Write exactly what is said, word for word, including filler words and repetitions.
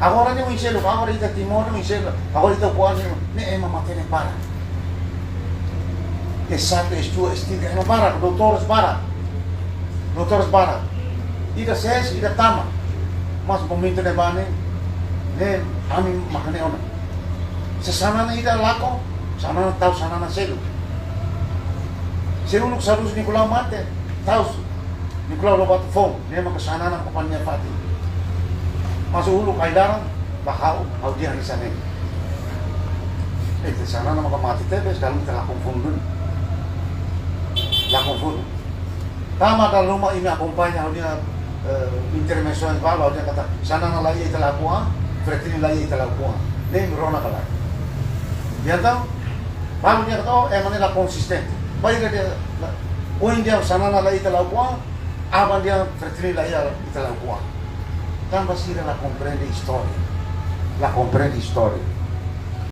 Agora ne'e oin seluk, agora ita Timor ne'e oin seluk, agora ita ukun-an ne'e, ne'e ema matenek barak. S satu, S dua, S tiga, ema barak, doutores barak. Doutores barak. Ida ses, ida tama. Mas momentu ne'ebá ne'e, ne'e ami mak ne'e ona. Se Xanana ida lakon, Xanana tau Xanana seluk. Se uluk Xarusi Nicolau mate, tau Nicolau Lobato foun, ne'e maka Xanana maka nia fatin. Mas uluk ai-laran, ba ha'u, ha'u dehan hanesan ne'e. Eh, Xanana maka mate tebes, dala ruma ita lakon funu duni. Lakon funu. Tama dala ruma imi akompaña ha'u-nia, eh, intervensaun balu, ha'u dehan katak, Xanana la iha ita la ukun-an, Fretilin la iha ita la ukun-an. Ne'e imi rona ka lae. Entaun, balu dehan katak, oh, ema ne'e la konsistente. Bainhira dehan, la, ohin dehan Xanana la iha ita la ukun-an, aban dehan Fretilin la iha ita la ukun-an. Tanba sira la komprende istória. La komprende istória.